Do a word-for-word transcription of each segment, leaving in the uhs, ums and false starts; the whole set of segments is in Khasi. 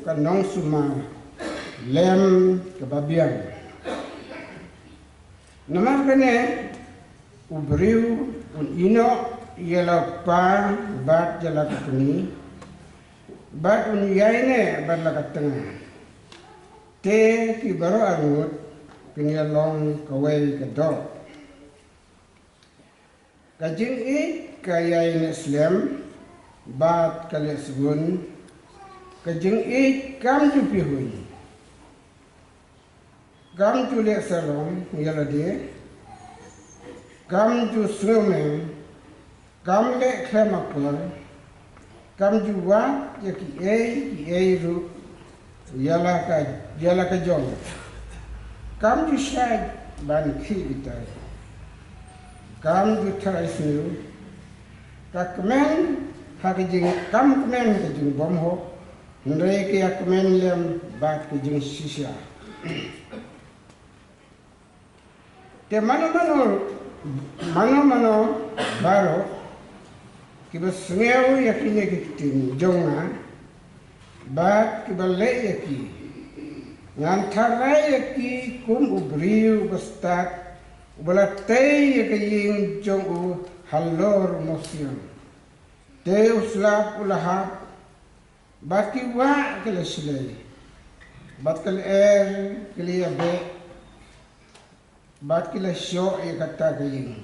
ka nongsumar lem kaba biang. Namar kane, u briew un ïehnoh ïa la u kpa bad ïa la ka kmie, bad un ïaineh bad la ka tnga. Te ki baroh arngut kin ïalong kawei ka doh. Ka jingïeit ka ïaineh slem bad ka leh sbun. Ka jingïeit kam ju pihuiñ, kam ju leh sarong ïa lade, kam ju sngewmeng, kam leh khlem akor, kam ju wad ïa kiei kiei ruh ïa la ka, ïa la ka jong, kam ju shait ban khih bitar, kam ju tharai sniew. Ka kmen ha ka jing, kam kmen ha ka jingbymhok, hynrei ka ïakmen lem bad ka jingshisha. Te mano mano, mano mano baroh kiba sngew ïa kine ki ktien jong nga bad kiba leh ïa ki, ngan tharai ïa ki kum u briew uba stad, uba la tei ïa ka ïing jong u halor u mawsiang. Te u slap u la hap, bad ki wah ki la shlei, bad ki lyer ki la ïabeh, bad ki la shoh ïa kata ka ïing.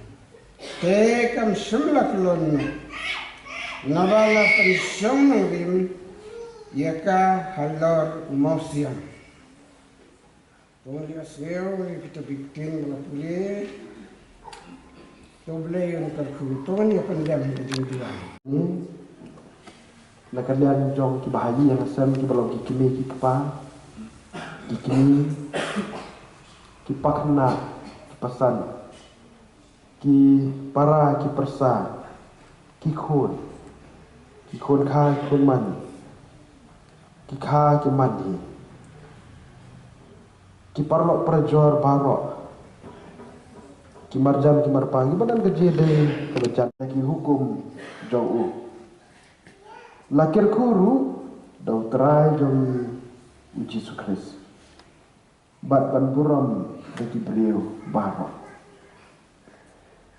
Te kam shym la kyllon noh, naba la pynshong nongrim ïa ka halor u mawsiang. To ngin ïa sngew ïa kita ki ktien ba la pule. To Blei un kyrkhu, to ngin ïa pyndem ka jingduwai. Na ka liang jong kiba ha ïing ha sem kiba long ki kmie ki kpa, ki kmie, ki pakhynnah, ki pasan, ki para ki pyrsa, ki khun, ki khun kha ki khun man, ki kha ki man hi, ki paralok parajor baroh, ki marjan ki marpa, kiba don ka jingïadei kaba jan da ki hukum jong u. La kyrkhu ruh da u Trai jong ngi u Jisu Khrist, bad ban burom da ki briew baroh.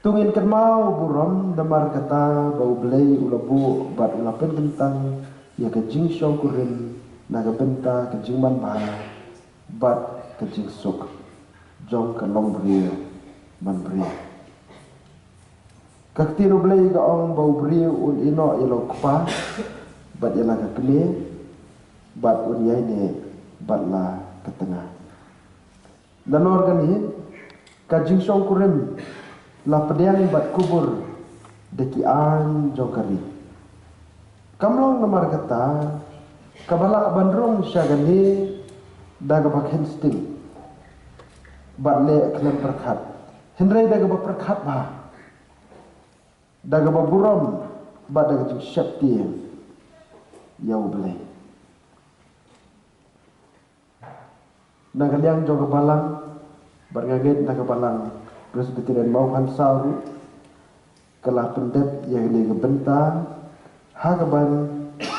To ngin kynmaw burom namar kata ba U Blei u la buh bad u la pynkyntang ïa ka jingshongkurim na ka bynta ka jingmanbha bad ka jingsuk jong ka longbriew manbriew. Ka ktien U Blei ka ong ba u briew un ïehnoh ïa la u kpa bad ïa la ka kmie, bad un ïaineh bad la ka tnga. Nalor kane, ka jingshongkurim la pdiang bad kubur da ki aiñ jong ka ri. Kam long namar kata kaba lah ban rung sha kane da kaba kheiñ sting bad leh khlem pyrkhat, hynrei da kaba pyrkhat bha, da kaba burom bad da ka jingsheptieng ïa U Blei. Na ka liang jong ka balang, bad nga ngeit na ka balang Presbyterian Mawphansaw ruh ka la pyndep ïa kane ka bynta ha kaban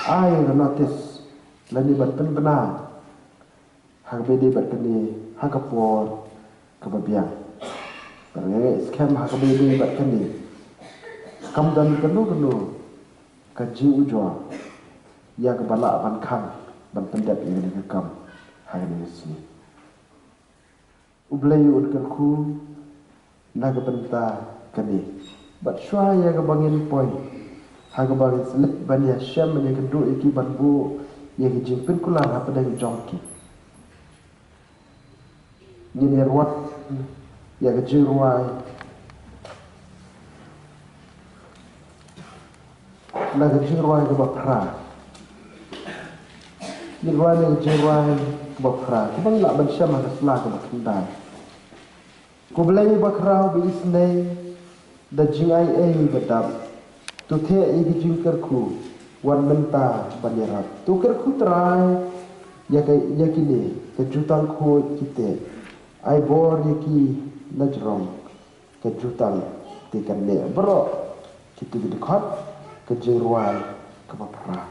ai ka notice lane ban pynbna ha kaba ïadei bad kane ha ka por kaba biang. Bad nga ngeit skhem ha kaba ïadei bad kane kam don kano kano ka jingujor ïa kaba lah ban khang ban pyndep ïa kane ka kam ha kane ka sngi. U Blei un kyrkhu na ka bynta kane. Bad shuwa ïa kaba ngin poi ha kaba ngin sa leit ban ïashem ban ïakynduh ïa ki ban buh ïa ki jingpynkular hapdeng jong ki, ngin ïa ruat ïa ka jingrwai, na ka jingrwai kaba phra. Ngin rwai na ka jingrwai kaba phra, kaba ngi lah ban shem ha ka sla kaba khyndai. Ko Blei bakhraw ba isynei, da jingaiei ba dap, to theh ïa ki jingkyrkhu wan mynta ban ïarap. To kyrkhu Trai ïa ka, ïa kine ka jutang khuid ki teh. Ai bor ïa ki na jrong ka jutang, te kan neh baroh kito ki dkhot ka jingrwai kaba phra.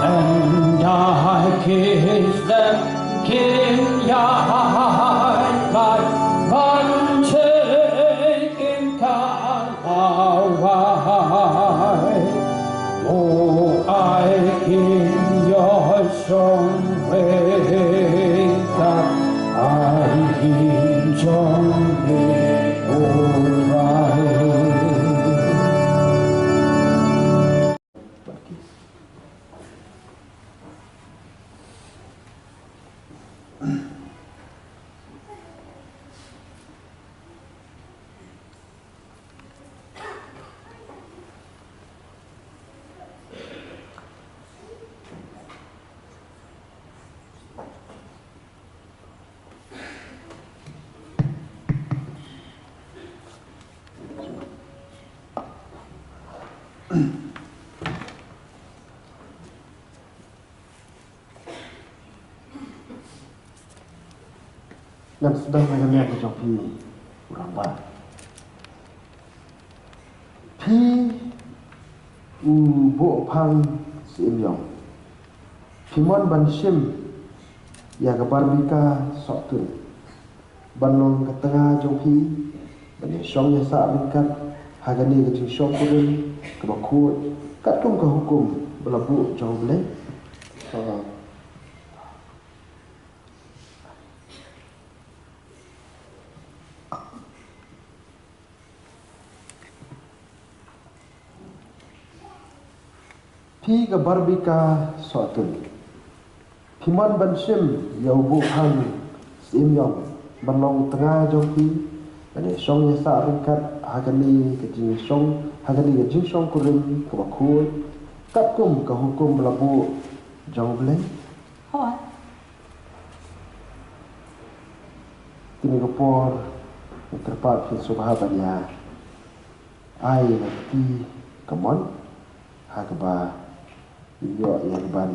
And I kiss them, Kim Yai, Ban Chek, Kim Kawai. Oh, I in your song, wake up, I in your name, oh, right. Ngan sdang na ka liang ka jong phi, u rangbah. Phi u Buh Phang Syiem Ïong, phi mon ban shim ïa ka Barbika Sohtun ban long ka tnga jong phi ban ïashong ïasah ryngkat ha kane ka jingshongkurim kaba khuid katkum ka hukum ba la buh jong U Blei? Phi ka Barbika Sohtun, phi mon ban shim ïa u Buh Phang Syiem Ïong ban long u tnga jong phi ban ïashong ïasah ryngkat ha kane ka jingshong, ha kane ka jingshongkurim kaba khuid katkum ka hukum ba la buh jong U Blei? Hooid. Kine ki por, nga kyrpad phin sngewbha ban ïa ai ïa ka kti kamon ha kaba ïoh ïa ka ban,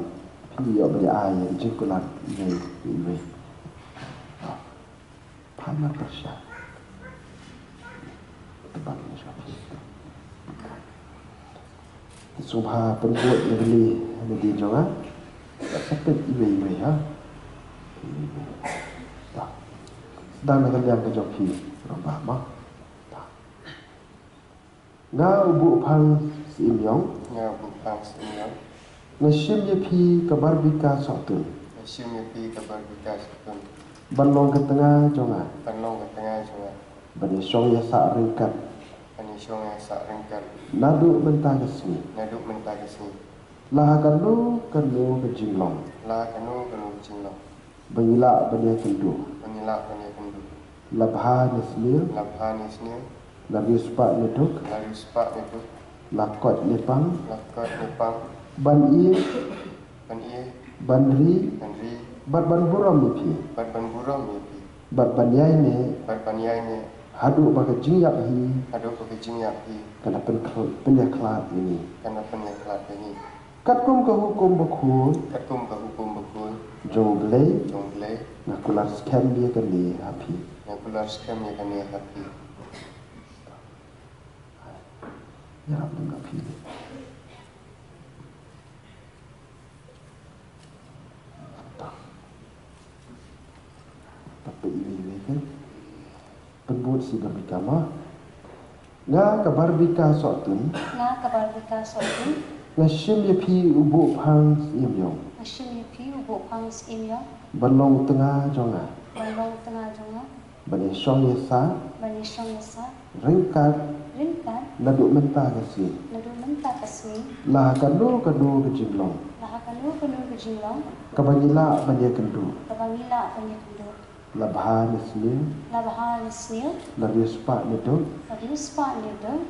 phi ïoh ban ïa ai ïa ka jingkular iwei ïa iwei. Phai marpyrshah. Te ban ïa sha phi. Sngewbha pynbud ïa kane na dien jong nga. Sa peit iwei iwei ha. Sdang na ka liang ka jong phi, rangbah mo. Nga u Buh Phang Syiem Ïong. Nga u Buh Phang Syiem Ïong. Nga shim ïa phi ka Barbika Sohtun. Nga shim ïa phi ka Barbika Sohtun. Ban long ka tnga jong nga. Ban long ka tnga jong nga. Ban ïashong ïasah ryngkat. Ban ïashong ïasah ryngkat. Naduh mynta ka sngi. Naduh mynta ka sngi. La ha kano kano ka jinglong. La ha kano kano ka jinglong. Ba ngi lah ban ïakynduh. Ba ngi lah ban ïakynduh. La bha ne sniew. La bha ne sniew. La riewspah ne duk. La riewspah ne duk. La koit ne pang. La koit ne pang. Ban ïeit. Ban ïeit. Ban ri. Ban ri. Bad ban burom ïa phi. Bad ban burom ïa phi. Bad ban ïaineh. Bad ban ïaineh. Haduh ba ka jingïap hi. Haduh ba ka jingïap hi. Kan da pyn-, pynïakhlad ïa ngi. Kan da pynïakhlad ïa ngi. Katkum ka hukum bakhuid. Katkum ka hukum bakhuid. Jong U Blei. Jong U Blei. Nga kular skhem ïa kane ha phi. Nga kular skhem ïa kane ha phi. Ïarap lem na phi. Pynbud shi Barbika mo. Nga ka Barbika Sohtun. Nga ka Barbika Sohtun. Nga shim ïa phi u Buh Phang Syiem Ïong. Nga shim ïa phi u Buh Phang Syiem Ïong. Ban long u tnga jong nga. Ban long u tnga jong nga. Ban ïashong ïasah. Ban ïashong ïasah. Ryngkat. Ryngkat. Naduh mynta ka sngi. Naduh mynta ka sngi. La ha kano kano ka jinglong. La ha kano kano ka jinglong. Kaba ngi lah ban ïakynduh. Kaba ngi lah ban ïakynduh. La bha ne sniew. La bha ne sniew. La riewspah ne duk. La riewspah ne duk.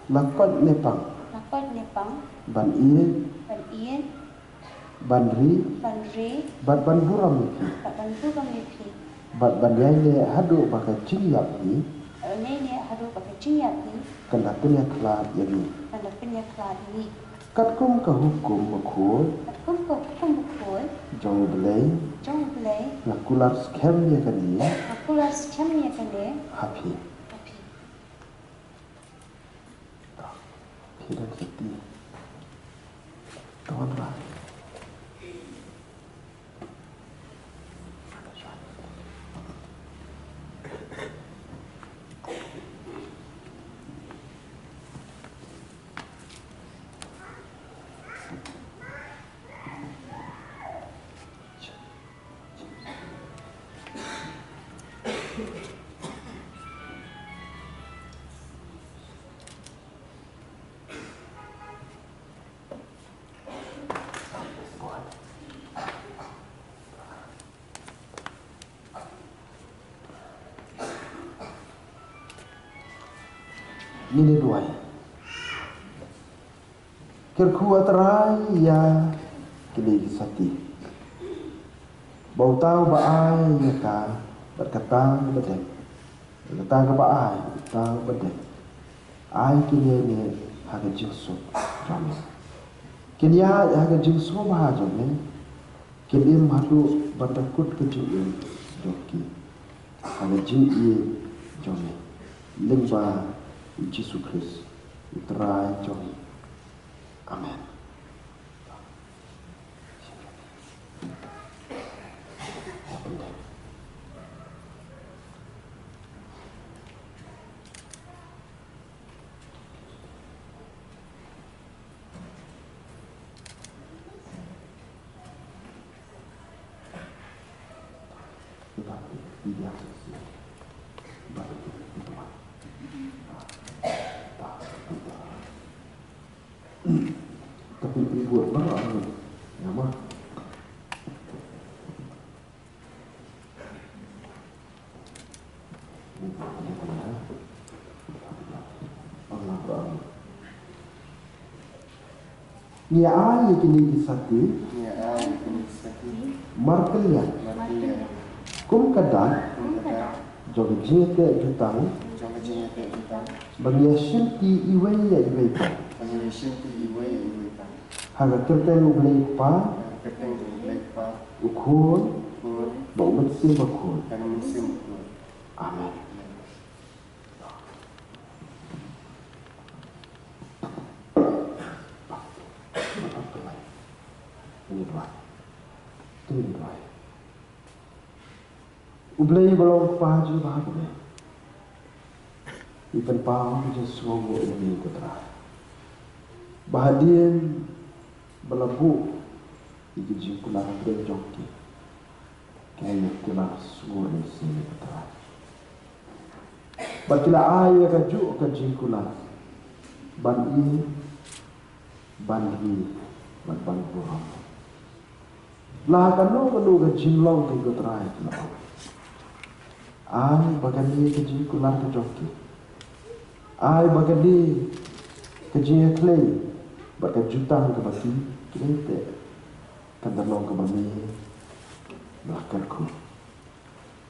La koit ne pang. La koit ne pang. Ban ïeit. Ban ïeit. Ban ri. Ban ri. Bad ban burom ïa phi. Bad ban burom ïa phi. Bad ban ïaineh haduh ba ka jingïap hi. Ban ïaineh haduh ba ka jingïap hi. Kan da pynïakhlad ïa ngi. Kan da pynïakhlad ïa ngi. Katkum ka hukum bakhuid. Katkum ka hukum bakhuid. Jong U Blei. Jong U Blei. Nga kular skhem ïa kane. Nga kular skhem ïa kane. Ha phi. Ha phi. Phi dang sati. Tong ba. Ngin ïa duwai. Kyrkhu, A Trai, ïa kine ki sati. Ba uta uba ai ïa ka, bad kata uba dep. Kata kaba ai, uta uba dep. Ai kin ïaineh ha ka jingsuk jong me. Kin ïaid ha ka jingsngewbha jong me. Kin im haduh ban da kut ka jingim jong ki ha ka jingim jong me. Lyngba U Jisu Khrist, U Trai jong ngi. Amen. Tapi ibu apa? Ya, mah. Ngi ai ïa kine ki sati. Ngi ai ïa kine ki sati. Markylliang. Markylliang. Kum ka dak. Kum ka dak. Jong ka jingïateh jutang. Jong ka jingïateh jutang. Ba ngi ïa shim ki iwei ïa iwei pat. Ba ngi ïa shim ki iwei ïa iwei pat. Ha ka kyrteng U Blei Kpa. Ha ka kyrteng U Blei Kpa. U Khun. U Khun. Bad U Mynsiem Bakhuid. Bad U Mynsiem Bakhuid. Amen. U Blei ba long Kpa jong baroh. Ngi pynpaw ka jingsngewnguh ïa me ko Trai. Ba hadien ba la buh ïa ki jingkular hapdeng jong ki, ki la ïa kular sngur mynsiem ko Trai. Bad ki la ai ïa kajuh ka jingkular ban ïeit, ban ri, bad ban burom. La kano kano ka jinglong ki ko Trai ki la ong. Ai ba kane ka jingkular ka jong ki. Ai ba kane ka jingïakhun bad ka jutang kaba ki, ki dei te kan da long kaba me la kyrkhu.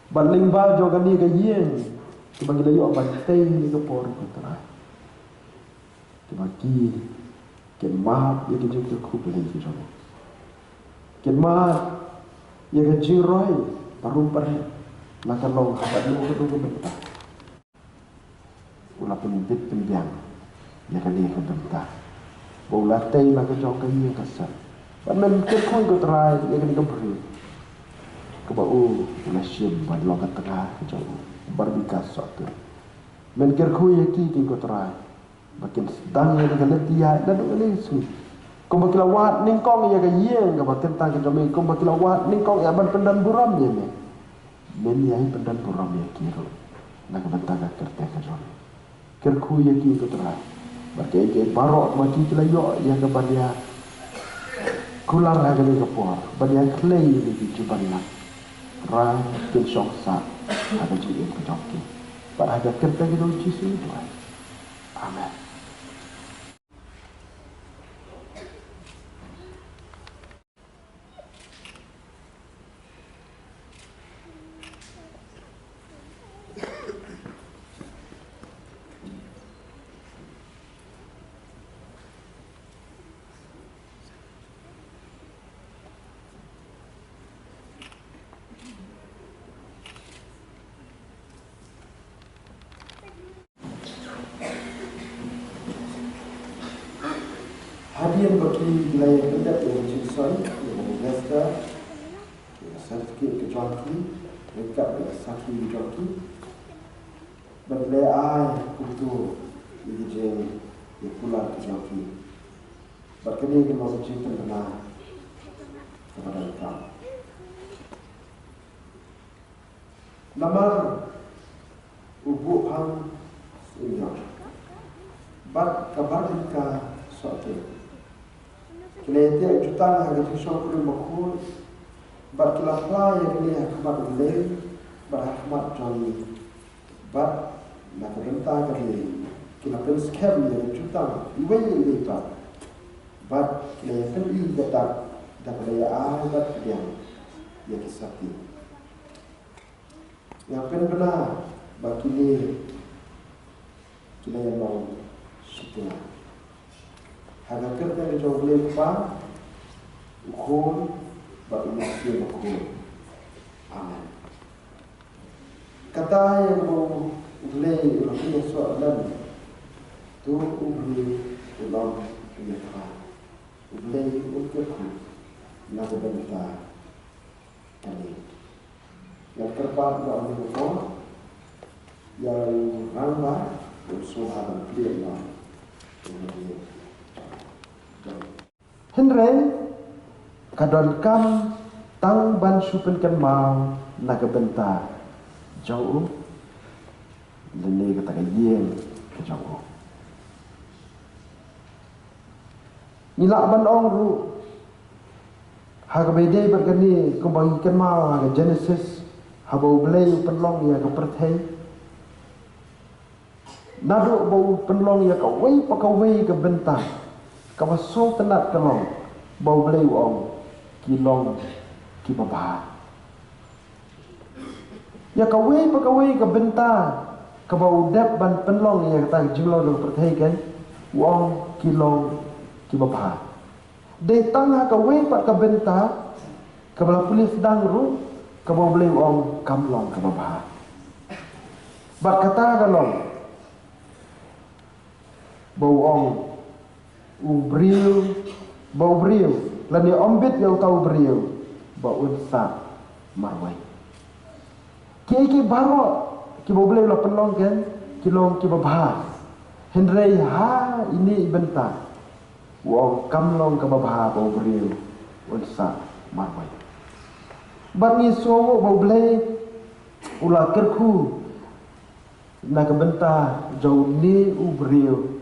Bad lyngba jong kane ka ïing kaba ngi la ïoh ban tei ha kane ka por ko Trai. Kaba ki kin mad ïa ka jingkyrkhu Blei ka jong ngi. Kin mad ïa ka jingroi parum parem la ka long ha kano kano ka bynta. U la pynbit pynbiang ïa kane ka bynta. Ba u la tei la ka jong ka ïing ka sem. Bad men kyrkhu ko Trai ïa kane ka briew kaba u, u la shim ban long ka tnga ka jong u. Bar bi ka sot tu. Men kyrkhu ïa ki ki ko Trai. Ba kin sdang ïa ka lynti ïa naduh kane ka sngi. Kumba ki la wad nyngkong ïa ka ïing kaba kyntang ka jong me, kumba ki la wad nyngkong ïa ban pyndon burom ïa me. Men ïa pyndon burom ïa ki ruh na ka bynta ka kyrteng ka jong me. Kyrkhu ïa ki ko Trai. Bad kiei kiei baroh ma ki ki la ïoh ïa ka ban ïa kular ha kane ka por ban ïa khlei ïa ki juban na Trai kin shong sah ha ka jingim ka jong ki. Bad ha ka kyrteng ka jong Jisu Trai. Amen. Kin ba ki la ïa pyndep ïa ka jingsoi, ïa ka register, ïa ka certificate ka jong ki, ryngkat ïa ka sakhi ka jong ki. Bad ki la ai kumto ïa ka jingïakular ka jong ki. Bad kane ka long ka jingpynbna kaba donkam. Namar u Buhphang Syiem bad ka Barbecca Sohtun ki la ïateh jutang ha ka jingshong kurim bakhuid, bad ki la phla ïa kane ha khmat U Blei bad ha khmat jong ngi. Bad na ka bynta kane ki la pynskhem ïa ka jutang iwei ïa iwei pat. Bad ki la ïa pyni ïa ka dak da kaba ïa ai bad pdiang ïa ki sakhi. Nga pynbna ba kine ki la ïa long shi tnga ha ka kyrteng jong U Blei Kpa, U Khun bad U Mynsiem Bakhuid. Amen. Kata ïa kaba U Blei u la pynïasoh lem, to u briew u long u ïa kpa, U Blei un kyrkhu na ka bynta kane. Ngan kyrpad ba un ïa u rangbah un sngewbha ban plie noh. Hynrei ka donkam tang ban shu pynkynmaw na ka bynta jong u, lane kata ka ïing ka jong u. Ngi lah ban ong ruh ha kaba ïadei bad kane, kumba ngi kynmaw ha ka Genesis, haba U Blei u pynlong ïa ka pyrthei. Naduh ba u pynlong ïa kawei pa kawei ka bynta, kaba sngewtynnat ka long ba U Blei u ong, ki long kiba bha. Ïa kawei pa kawei ka bynta kaba u dep ban pynlong ïa kata ka jinglong jong ka pyrthei kan, u ong, ki long kiba bha. Dei tang ha kawei pat ka bynta kaba la pule sdang ruh, kaba U Blei u ong kam long kaba bha. Bad kata ka long ba u ong u briew, ba u briew, lane ym bit ïa uta u briew ba un sah marwei. Kiei kiei baroh kiba U Blei u la pynlong kan, ki long kiba bha. Hynrei ha ine i bynta u ong kam long kaba bha ba u briew un sah marwei. Bad ngi sngewnguh ba U Blei u la kyrkhu na ka bynta jong une u briew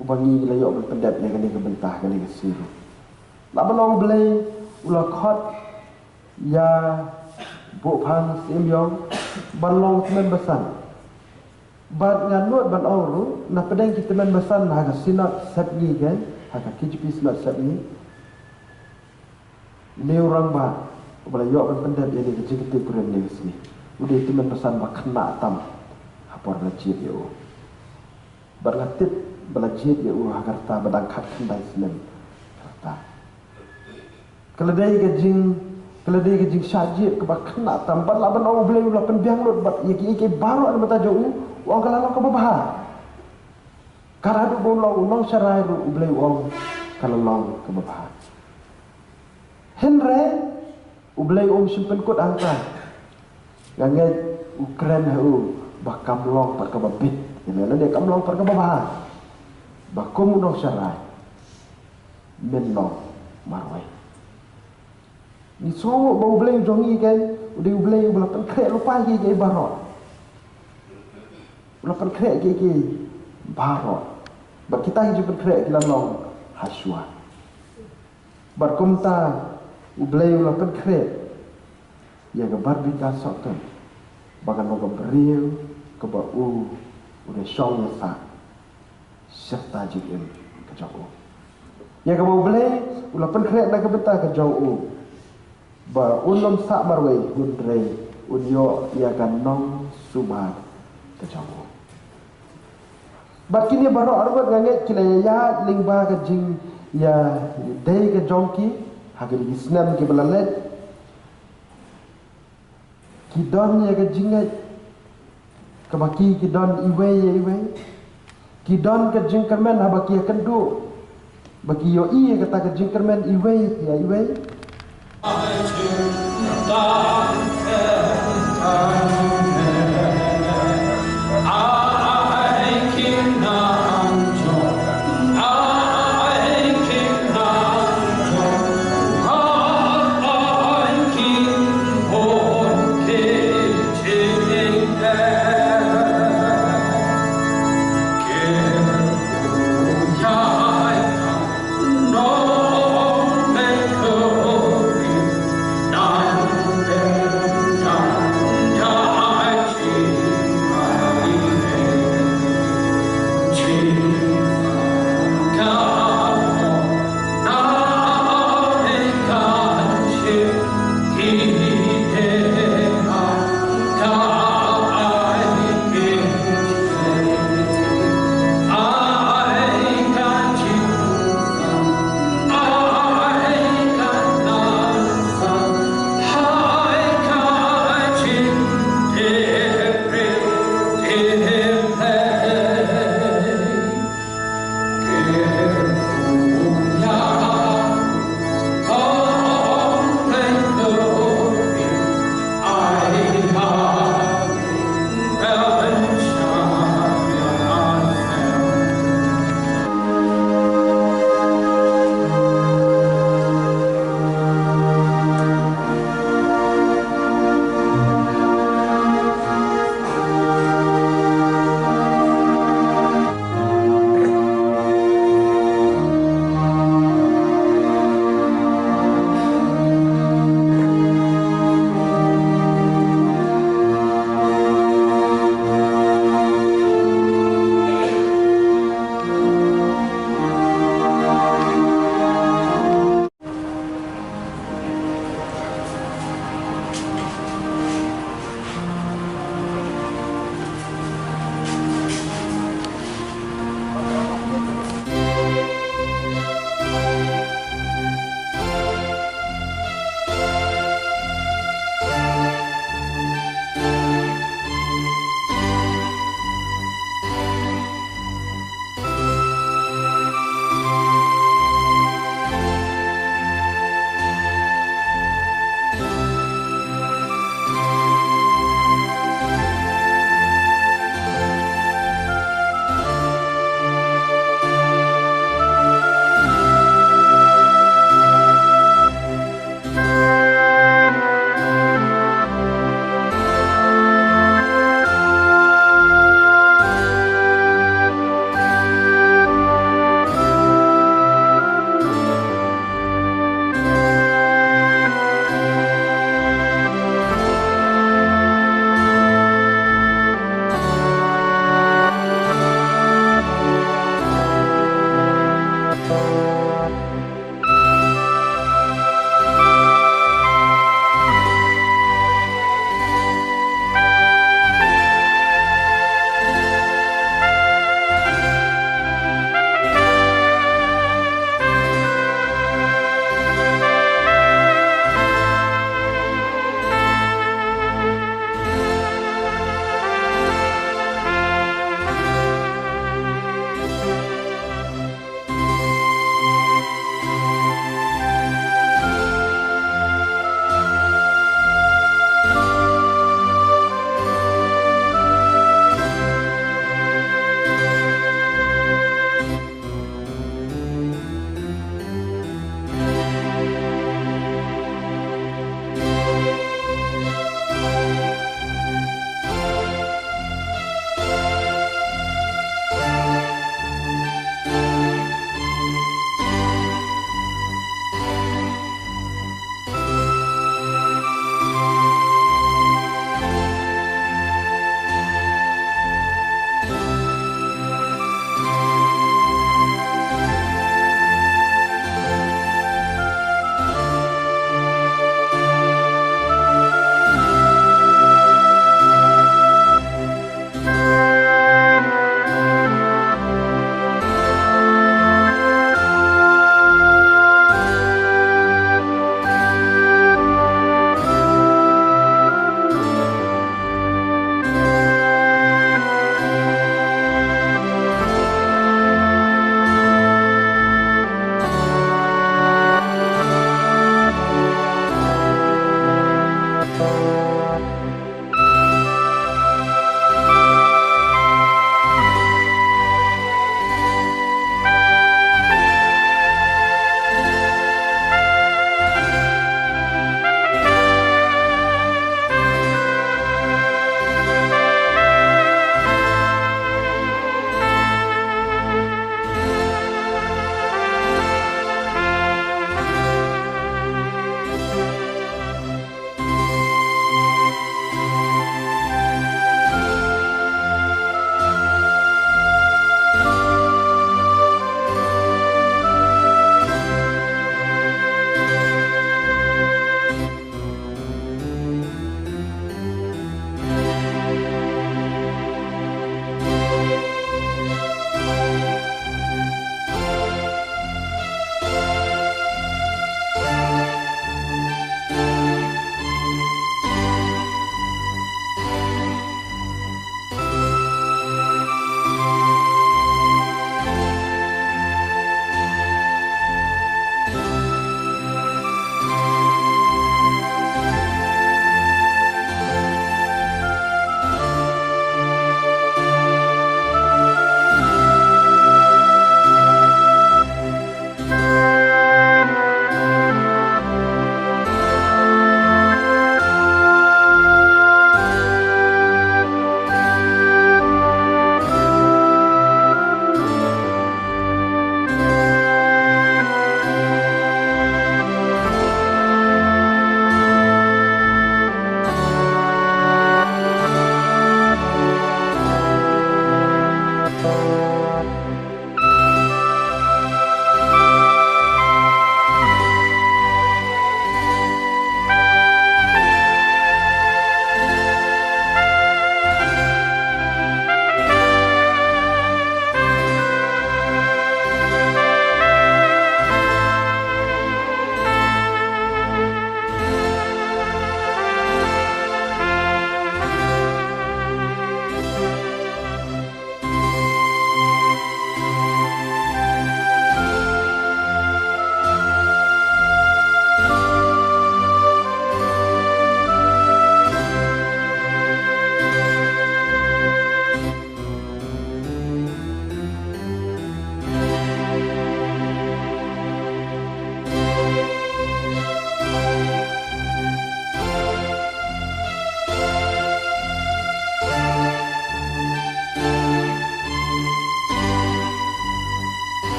uba ngi la ïoh ban pyndep ïa kane ka bynta ha kane ka sngi ruh. Lah ban ong U Blei u la khot ïa Buhphang Syiem ban long tymmen basan. Bad nga nud ban ong ruh, na pdeng ki tymmen basan ha ka Synod Sepngi kan, ha ka K J P Synod Sepngi, une u rangbah uba la ïoh ban pyndep ïa kane ka jingkitkhlieh kurim kane ka sngi, u dei tymmen basan ba khynnah tam ha por ba la jied ïa u. Bad nga tip ba la jied ïa u ha ka rta ba dang khatkhyndai snem ka rta. Ka la dei ka jing, ka la dei ka jingshah jied kaba khynnah tam, bad lah ban ong U Blei u la pynbiang lut bad ïa kiei kiei baroh na ka bynta jong u, u ong ka la long kaba bha. Ka la dei ba u long u nongsharai ruh, U Blei u ong ka la long kaba bha. Hynrei U Blei um shym pynkut hangta. Nga ngeit u kren ha u ba kam long pat kaba bit, ïa lane kam long pat kaba bha ba kum u nongsharai men long marwei. Ngi sngew ba U Blei u jong ngi kan, u dei U Blei uba la pynkhreh lypa ïa kiei kiei baroh. U la pynkhreh ïa kiei kiei baroh. Bad kita ki jingpynkhreh ki la long ha shuwa. Bad kumta U Blei u la pynkhreh ïa ka Barbecca Sohtun ba kan long ka briew kaba u, u da shong ïa sah shirta jingim ka jong u. Ïa kaba U Blei u la pynkhreh na ka bynta ka jong u, ba un ym sah marwei, hynrei un ïoh ïa ka nongsumar ka jong u. Bad kine baroh arngut nga ngeit ki la ïaid lyngba ka jingïadei ka jong ki ha kine ki snem kiba la leit. Ki don ïa ka jingngeit kaba ki, ki don iwei ïa iwei. Ki don ka jingkyrmen haba ki ïakynduh Ba ki ïohi ïa kata ka jingkyrmen iwei ïa iwei.